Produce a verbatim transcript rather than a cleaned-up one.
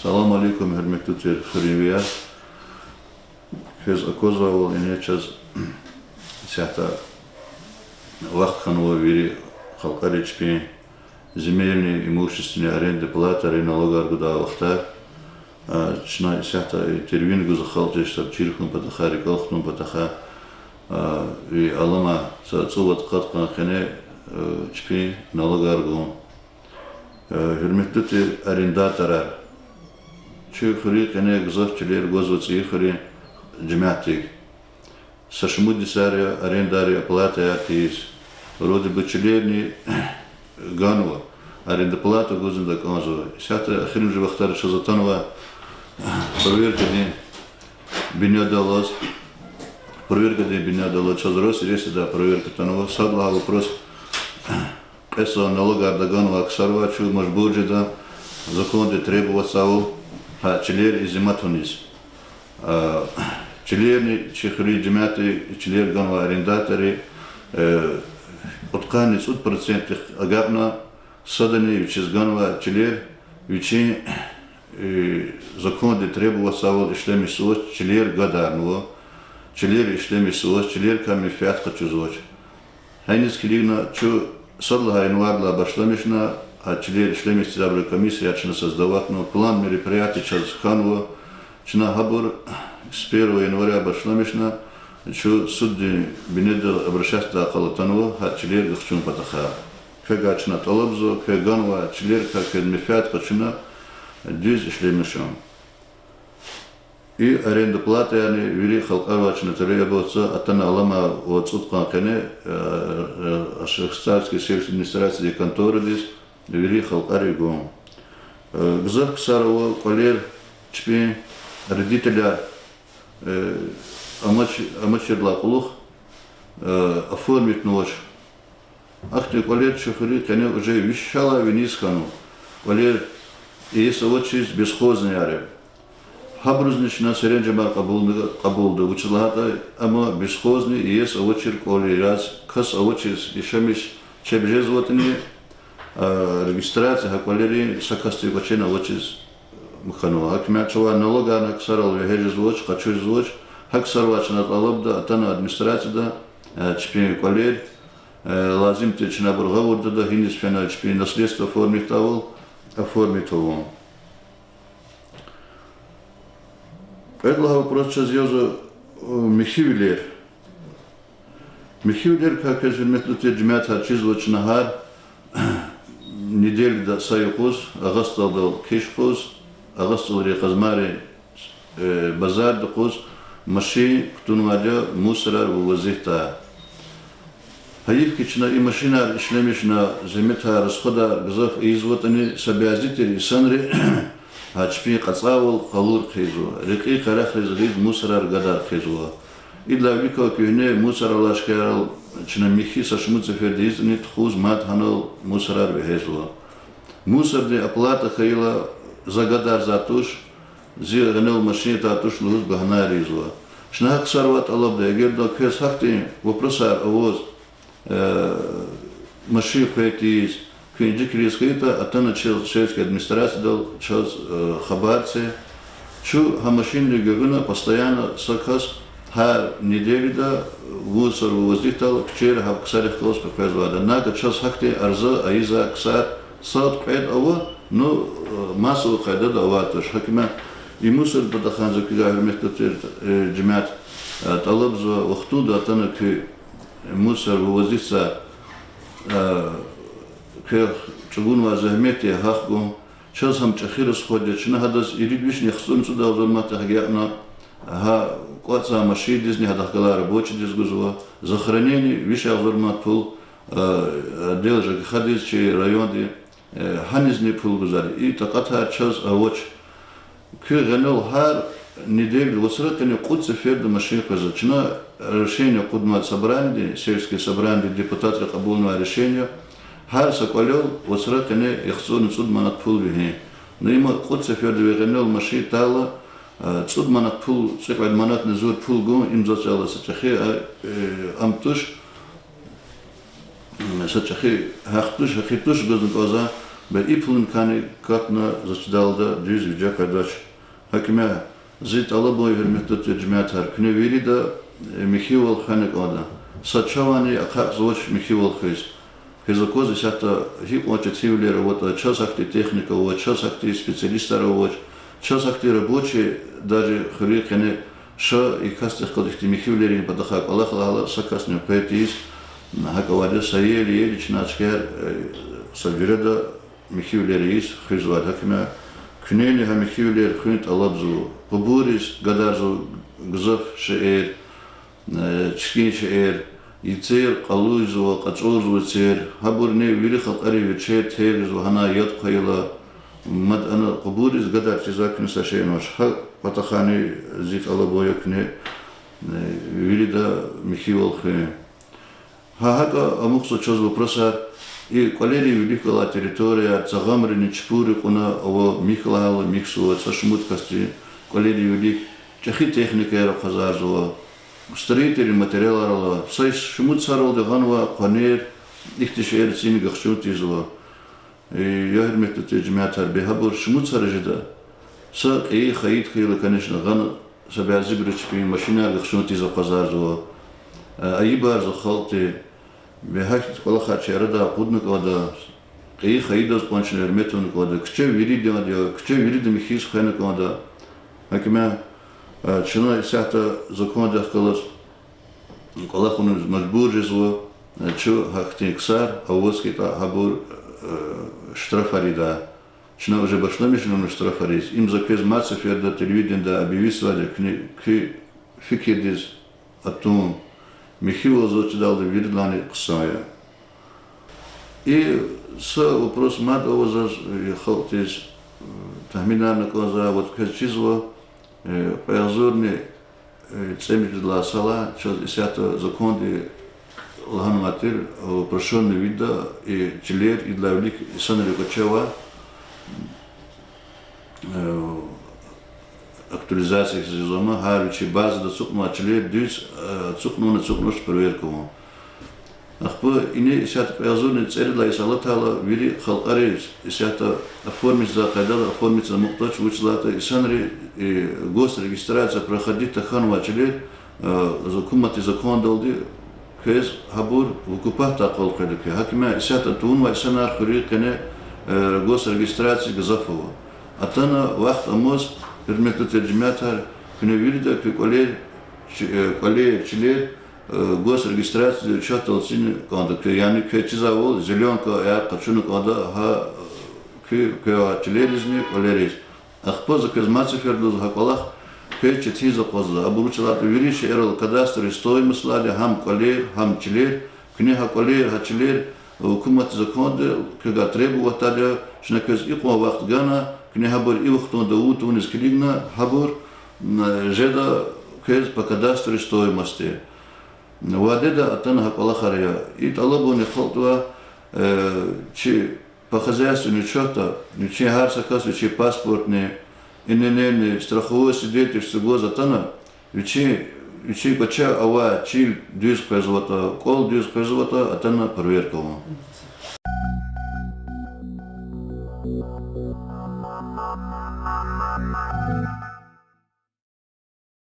Салам алейкум, гьуьрметлу тир хуьруьнвияр. Квез аквазвайвал, ингье чаз исятда вахт хьанва вири халкьари чпин земельный, имущественный, арендная платаяр, налогар гудай вахтар. Чна исятда интервью гуз халкьдиз, чир хьун патахъай, рикӀел хтун патахъай, и алама са цӀувад-къад къван къене чпин налогар гун. Гьуьрметлу тир арендаторар, чи хуьруьн къене гзаф чилер гвазва ЦӀийи хуьруьн жемятдик. Са шумуд йисар я арендаяр, оплатаяр тийиз. Вроде бы чилерни ганва, аренда плата гузни такӀанзава. Исятда эхиримжи вахтара чаз атанва проверкадин бинедаллаз, проверкадин бинедаллаз чаз Росреестрда проверка атанва. Сад лагьай вопрос: кьве йисан налогар таганвай ксарвай чун мажбур жеда закондин требоватьзавал гьа чилер изимат авуниз. Чилерни, чи хуьруьн жемятди чилер ганвай арендатори кьудкъанни цӀуд процентдихъ агакьна, садани вичиз ганвай чилер вичин закондин требоватьзавал ишлемишзавач, чилер гадарнава, чилер ишлемишзавач, чилерикай менфят къачузвач. Гьаниз килигна чун сад лагьай январдилай башламишна, а чилер ишлемишзавайбурун комиссияр чна создаватьна, план мероприятий чаз хьанва, чна гьабур с первого января башламишна, чун суддин бинедал обращаться ийидай къал атанва гьа чилер къахчун патахъай. Квевай чна тӀалабзава, квез ганвай чилерикай квез менфят къачуна, дуьз ишлемишун. И аренда платаярни вири халкьарай чна требоватьзава, атана алама ва цӀуд къан къене Ашыхсарский сельский администрациядин конторадиз вири халкьари гун. Гзаф ксар ава кӀвалер чпин родителар амач-, амачирдалай кьулухъ оформитьнавач. Ахьтин кӀвалер чи хуьруьн къене уже виш йисалай виниз хьанва. КӀвалер иеси авачиз бесхознияр я. Гьабурузни чна серенжемар кьабулда, кьабулда, вучиз лагьайтӀа ам бесхозни, иеси авачир кӀвалер яз, кас авачиз яшамиш чеб жезватӀани, регистрация гьа кӀвалерин са касдин кӀвачини авачиз хьанва. Гьакимя чавай налогарни ксарал вегьез жезвач, къачуз жезвач. Гьа ксарвай чна тӀалабда, атана администрацияда чпин кӀвалер, лазим тир чна абур гъавурда ада, гьиниз фена чпин наследство оформитьдайвал, оформить авун. Кьвед лагьай вопрос чаз язва михьивилер. Михьивилерикай квез, гьуьрметлу тир жемят, гьа чизва чна гьар неделяда са юкъуз, агъасталдал киш къуз, агъасталрин къазмайрин базарда къуз машин кутунвайди я мусорар вывозитьдай. Гьайиф хьи, чна и машинар ишлемишна, зегьметар, расходар гзаф ийизватӀани, са бязи тир инсанри гьа чпин кьацӀайвал къалур хъийизва, рекьин къерехриз гъиз мусорар гадар хъийизва. Идалай виликал куьгьне мусоралай шикарал чна михьи са шумуд сеферда ийизватӀани, тухуз мад гьанал мусорар вегьезва. Мусордин оплата хьайила, за гадарзавайди туш, зи гъенел машин авайди туш лугьуз багьнаяр ийизва. Чна гьа ксарвай тӀалабда, эгер квез гьахьтин вопросар аваз, машин къвен тийиз, куьн инжикриз хьайитӀа, атана чаз сельский администрациядал чаз хабар це. Чун гьа машинни гуьгъуьна постоянно са кас гьар неделяда мусор вывозитьдайла куьчейра гьа ксарихъ галаз къекъвезвайди я. Нагагь чаз гьахьтин арза ийизвай ксар сад-кьвед ава, ну, массовый къайдада авайди туш. Гьакимя и мусордин патахъай за квевай, гьуьрметлу тир жемят, тӀалабзава, вахтунда атана куь мусор вывозитьзавай, квехъ чӀугунвай зегьмет я гьахъ гун. Чаз гьам чӀехи расход я, чна гьадаз ирид вишни яхцӀурни цӀуд агъзур манат агакьна, гьа кӀватӀзавай машиндизни гьадахъ галай рабочийдиз гузва, за хранение виш агъзур манат пул отдел ЖКХ-диз чи райондин, гьанизни пул гузва. И такьатар чаз авач. Куь гъенел гьар неделяда вацра къене кьуд сеферда машин къвезва. Чна решение кьуднавай собраниедин, сельский собраниедин депутатри кьабулнавай решение, гьар са кӀвалел вацра къене яхцӀурни цӀуд манат пул вегьин. Ну, има кьуд сеферда ви гъенел машин атайла, цӀуд манат пул, цӀикьвед манатни зур пул гун, им заз чӀала са чӀехи, ам туш, са чӀехи гьахъ туш, гьахъи туш гузни кӀанзава. Бес и пулункани катна, заз чидалда, дуьз виже къведач. Гьакӏ ма, зи тӏалабун я, гьуьрметлу тир жемятар, куьне вирида, э, михьивал хвена кӏанда. Са чавайни ахъайзавач михьивал хуьз. Квез аквазва исятда гьикьван четинвилер аватӏа, чаз гьахьтин техника авач, чаз гьахьтин специалистар авач, чаз гьахьтин рабочий, даже хуьруьн къене ша и касдихъ галаз ихьтин михьивилерин патахъай кӏвалах лагьайла, са касни къвейтӏиз, гьакӏ авайди я, са ел-ел чна чкаяр, э, са жуьреда михьивилер ийиз хуьзвайди. Гьакӏ ма, куьнени гьа михьивилер хуьн тӏалабзава. Къубуриз гадарзава гзаф шейэр, э, чиркин шейэр, и цер къалурзава, кьацӏурзава цер, гьабурни вири халкьари вичел тергзава, гьана яд хъвайила, мад ана къубуриз гадар чизвай куьне са шейни авач. Гьа патахъайни зи тӏалабун я куьне, э, вирида михьивал хуьн. Гьа гьакӏа амукьзава чаз вопросар, и кӏвалерин вилик галай территорияяр, цагъамрини чпурни кьуна ава, михьи лагьайла михьзава, са шумуд касди кӏвалерин вилик чӏехи техникаяр акъвазарзава, строительный материалар ала, са шумуд йисаралди гъанва къванер, ихьтин шейэр цин гахчун тийизва. Э, я гьуьрметлу тир жемятар, бес гьабур шумуд йисара жеда? Са кьейи хайи хьайила, конечно, гъана са бязибуру чпин машинар гахчун тийиз акъвазарзава. Э, айибарзава халкьди, бес гьахьтин кӏвалахар чи арадай акъудна кӏанда, кьейи хайидаз кьван чна гьуьрмет авуна кӏанда, куьче виридандин я, куьче вирида михьиз хвена кӏанда. Гьакӏ ма, э, чна исятда закондихъ галаз кӏвалах авуниз мажбур жезва, э, чун гьахьтин ксар аваз хьайитӏа гьабур, э, штрафар ийида. Чна уже башламишна штрафар ийиз. Им за квез мад сеферда телевидениеда объявить ийизвайди я, куьне, куь фикирдиз атун, михьивал заз чидалда виридалайни хъсан я. И са вопрос мад ава заз, э, халкьдиз, э, тагьминарна кӏанзавайвал квез чизва, э, кьве агъзурни, э, цӏемуьжуьд лагьай йисалай чаз исятда законди лагьанвай тир, э, упрощённый видда и чилер идалай вилик инсанри кӏвачевай, э, актуализация хьиз жезва ма, гьар вичин базада ацукьнавай чилер дуьз, э, ацукьнавани, ацукьнач проверка авун. Ахпа ина исятда кьве агъзурни цӏерид лагьай йис алатайла вири халкьариз исятда оформить ийизвай къайдада оформить ийиз амукьдач, вучиз лагьайтӏа инсанри, э, госрегистрация проходить тахьанвай чилер, э, гьукуматдин закондалди квез гьабур выкупать ийидай къал къведа квез. Гьакӏ ма исятда тавунвай инсанар хуьруьн къене, э, госрегистрация гзаф ава. Атана вахт амаз, гьуьрметлу тир жемятар, куьне вирида куь кӏвалер, чи-, э, кӏвалер, чилер, э, госрегистрациядин учётдал цин кӏанда квез, яни квез чизвайвал зелёнка я къачуна кӏанда гьа, э, куь, квевай чилеризни кӏвалериз. Ахпа за квез мад сеферда лугьузва, гьа кӏвалах квез четинзава акъвазда. Абур вучиз лагьайтӏа вири шейэрал кадастровый стоимость лагьайди гьам кӏвалер, гьам чилер, куьне гьа кӏвалер, гьа чилер, э, гьукуматдин законда квевай требовать ийида, чна квез икьван вахт гана, куьне гьабур и вахтунда авун тавуниз килигна, гьабур, м, жеда квез по кадастровой стоимости. Вядеда атана гьа кӏвалахар ая. И тӏалабуни халкьдивай, э, чи по хозяйственным учётам, вичин гьар са кас вичин паспортни, ИНН-ни, страховой свидетельство гваз атана, вичин, вичин кӏваче авай чил дуьз къвезватӏа, кӏвал дуьз къвезватӏа, атана проверка авун.